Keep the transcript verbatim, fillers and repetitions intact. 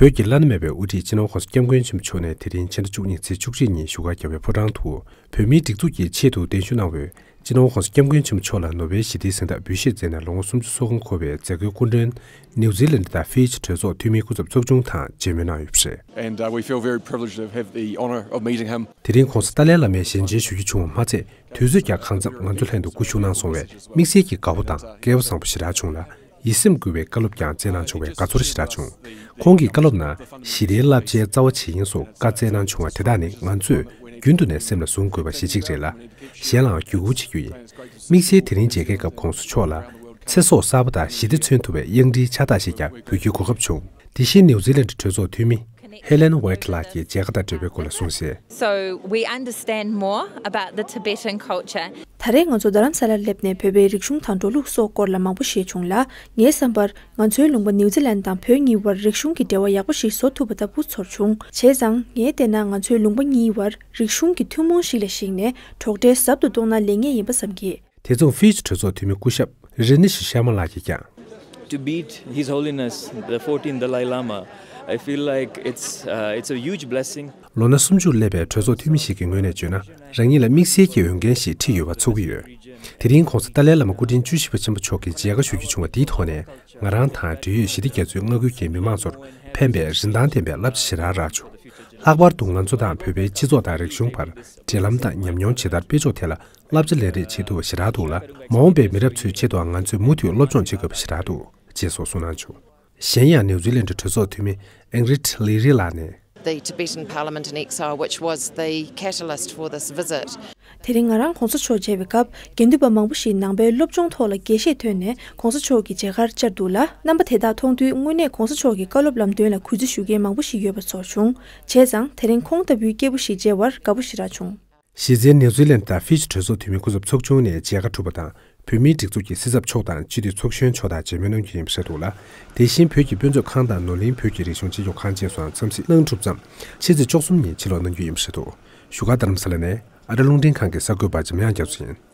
བོད་ཀྱི་བླ་ན་མེད་པའི་དབུ་ཁྲིད་སྤྱི་ནོར་༧གོང་ས་༧སྐྱབས་མགོན་ཆེན་པོ་མཆོག་ནས་དེ་རིང་ཕྱི་ཟླ་བཅུ་གཉིས་ཚེས་བཅུ་གཅིག་ཉིན་བཞུགས་སྒར་རྒྱལ་བའི་ཕོ་བྲང་དུ་བོད་མིའི་སྒྲིག་འཛུགས་ཀྱི་ཆེད་དུ་གདན་ཞུ་གནང་བའི་སྤྱི་ནོར་༧གོང་ས་༧སྐྱབས་མགོན་ཆེན་པོ་མཆོག་ལ་ནོ་བེལ་ཞི་བདེའི་གཟེངས་རྟགས་འབུལ་བཞེས་མཛད་ནས་ལོ་ངོ་སུམ་ཅུ་སོ་གོ་འཁོར་བའི་མཛད་སྒོའི་སྐུ་མགྲོན། ནིའུ་ཛི་ལན་དང་ཧྥི་ཇི་གྲོས་ཚོགས་འཐུས་མིའི་སྐུ་ཚབ་ཚོགས་ཆུང་དང་མཇལ་མོལ་གནང་ཡོད་པ་རེད། And uh, we feel very privileged to have had the honour of meeting him. དེ་རིང་༧གོང་ས་ཏཱ་ལའི་བླ་མས་ཞལ་མཇལ་ཞུ་རྒྱུ་བྱུང་བ་མ་ཚད། དུས་ཚོད་ཀྱང་གང་འཚམ་ང་ཚོ་ལྷན་དུ་སྐུ་བཞུགས་གནང་སོང་བས་དམིགས་བསལ་གྱི་དགའ་བོ་དང་སྐལ་བ་བཟང་པོ་ཞེ་དྲག་བྱུང་ལ། ཡིད་སེམས་འགུལ་བའི་བཀའ་སློབ་ཀྱང་སྩལ་གནང་བྱུང་བས་དགའ་ཚོར་ཞེ་དྲག་བྱུང་། ཁོང་གི་བཀའ་སློབ་ནང་ཞི་བདེའི་བསླབ་བྱའི་རྩ་བ་ཇི་ཡིན་སོགས་བཀའ་སྩལ་གནང་བྱུང་བ་དེ་དག་ནི་ང་ཚོས་རྒྱུན་དུ་ནས་སེམས་ལ་བཟུང་དགོས་པ་ཞེ་གཅིག་རེད་ལ། གཞན་ལའང་བརྒྱུད་སྐུར་བྱེད་རྒྱུ་ཡིན། དམིགས་བསལ་དེ་རིང་མཇལ་ཁའི་སྐབས་༧གོང་ས་མཆོག་ལ་ཚེ་སྲོག་གསར་པ་དང་ཞི་བདེ་མཚོན་ཐུབ་པའི་གཡང་ཊིའི་ཕྱག་རྟགས་ཤིག་ཀྱང་འབུལ་རྒྱུའི་གོ་སྐབས་བྱུང་། དེ་བཞིན་ནིའུ་ཛི་ལན་གྲོས་ཚོགས་འཐུས་མི་ཧེ་ལེན་ཝེ་ཊི་ལགས་ཀྱིས་མཇལ་ཁ་དང་འབྲེལ་བའི་སྐོར་ལ་གསུངས་གསལ། So we understand more about the Tibetan culture. ད་རེས་ང་ཚོ་རྡ་རམ་ས་ལར་སླེབས་ནས་བོད་པའི་རིག་གཞུང་དང་འགྲོ་ལུགས་སོགས་སྐོར་ལ་མང་པོ་ཤེས་བྱུང་ལ། ངའི་བསམ་པར་ང་ཚོའི་ལུང་པ་ནིའུ་ཛི་ལན་དང་བོད་གཉིས་བར་རིག་གཞུང་གི་འབྲེལ་བ་ཡག་པོ་ཞིག་བཟོ་ཐུབ་པ་ལྟ་བུ་ཚོར་བྱུང་། བྱས་ཙང་ངས་བལྟས་ན་ང་ཚོའི་ལུང་པ་གཉིས་བར་རིག་གཞུང་གི་ཐུན་མོང་ཞིག་ལ་གཞིགས་ནས་གྲོགས་འབྲེལ་ཟབ་ཏུ་གཏོང་ན་ལེགས་ངེས་ཡིན་པ་བསམ་གྱི། དེ་མཚུངས་ཧྥི་ཇི་གྲོས་ཚོགས་འཐུས་མི་སྐུ་ཞབས་རི་ནི་ཤི་ཤར་མ་ལགས་ཀྱིས་ཀྱང་། To meet His Holiness the fourteenth Dalai Lama, I feel like it's uh, it's a huge blessing. ལོ་ན་སུམ་ཅུར་སླེབས་པའི་གྲོས་ཚོགས་འཐུས་མི་ཞིག་གི་ངོས་ནས་བརྗོད་ན། རང་ཉིད་ལ་དམིགས་བསལ་གྱི་འོས་འགན་ཞིག་འཁྲི་ཡོད་པ་ཚོར་གྱི་ཡོད། དེ་རིང་༧གོང་ས་ཏཱ་ལའི་བླ་མ་སྐུ་ཕྲེང་བཅུ་བཞི་པ་ཆེན་པོ་མཆོག་གི་མཇལ་ཁ་ཞུ་རྒྱུ་བྱུང་བ་འདིའི་ཐོག་ནས་ང་རང་དང་འབྲེལ་ཡོད་ཞི་བདེ་རྒྱ་མཚོའི་མངའ་ཁུལ་གྱི་མི་མང་ཚོར་ཕན་པའི་རིན་ཐང་ལྡན་པའི་བསླབ་བྱ་ཞེ་དྲག་རག་བྱུང་། ལྷག་པར་དུ་ང་ཚོ་དང་བོད་པའི་སྤྱི་ཚོགས་དང་རིག་གཞུང་བར་འབྲེལ་ལམ་དང་ཉམས་མྱོང་ཇི་ལྟར་སྤེལ་ཕྱོགས་ཐད་ལ་བསླབ་བྱ་ལེན་རེས་བྱེད་ཐུབ་པ་ཞེ་དྲག་འདུག་ལ། མ་འོངས་པའི་མི་རབས་ཚོའི་ཆེད་དུའང་ང་ཚོས་མུ་མཐུད་སློབ་སྦྱོང་བྱེད་དགོས་པ་ཞེ་དྲག་འདུག་ཅེས་སོགས་གསུངས་གནང་བྱུང་། གཞན་ཡང་ནིའུ་ཛི་ལན་གྲོས་ཚོགས་འཐུས་མི་ཨིང་རིད་ལི་རི་ལགས་ནས། The Tibetan Parliament in Exile, which was the catalyst for this visit. དེ་རིང་ང་རང་༧གོང་ས་མཆོག་མཇལ་བའི་སྐབས་དགེ་འདུན་པ་མང་པོ་ཞིག་ནང་པའི་སློབ་སྦྱོང་ཐོག་ལ་དགྱེས་བཞེས་ཐོན་ནས་༧གོང་ས་མཆོག་གི་མཇལ་ཁར་བཅར་འདུག་ལ། རྣམ་པ་དེ་དག་མཐོང་དུས་དངོས་གནས་༧གོང་ས་མཆོག་གི་བཀའ་སློབ་ལམ་སྟོན་ལ་གུས་བརྩི་ཞུ་མཁན་མང་པོ་ཞིག་ཡོད་པ་ཚོར་བྱུང་། བྱས་ཙང་དེ་རིང་ཁོང་ལྟ་བུའི་སྐྱེས་བུ་ཞིག་མཇལ་བར་དགའ་པོ་ཞེ་དྲག་བྱུང་། གཞི་རྩའི་ནིའུ་ཛི་ལན་དང་ཧྥི་ཇི་གྲོས་ཚོགས་འཐུས་མི་སྐུ་ཚབ་ཚོགས་ཆུང་ནས་མཇལ་ཁ་གྲུབ་པ་དང་། བོད་མིའི་སྒྲིག་འཛུགས་ཀྱི་སྲིད་ཚབ་མཆོག་དང་སྤྱི་འཐུས་ཚོགས་གཞོན་མཆོག་དང་མཇལ་མོལ་གནང་རྒྱུ་ཡིན་པ་རེད་འདུག་ལ། དེ་བཞིན་བོད་ཀྱི་དཔེ་མཛོད་ཁང་དང་ནོར་གླིང་བོད་ཀྱི་རིག་གཞུང་སྤྱི་ཁྱབ་ཁང་བཅས་སུའང་འཚམས་གཟིགས་གནང་གྲུབ་མཚམས་ཕྱི་ཚེས་བཅུ་གསུམ་ཉིན་ཕྱིར་ལོག་གནང་རྒྱུ་ཡིན་པ་རེད་འདུག་བཞུགས་སྒར་རྡ་རམ་ས་ལ་ནས་ཨ་རི་རླུང་འཕྲིན་ཁང་གི་གསར་འགོད་པ་འཇམ་དབྱངས་རྒྱ་མཚོ་ཡིན།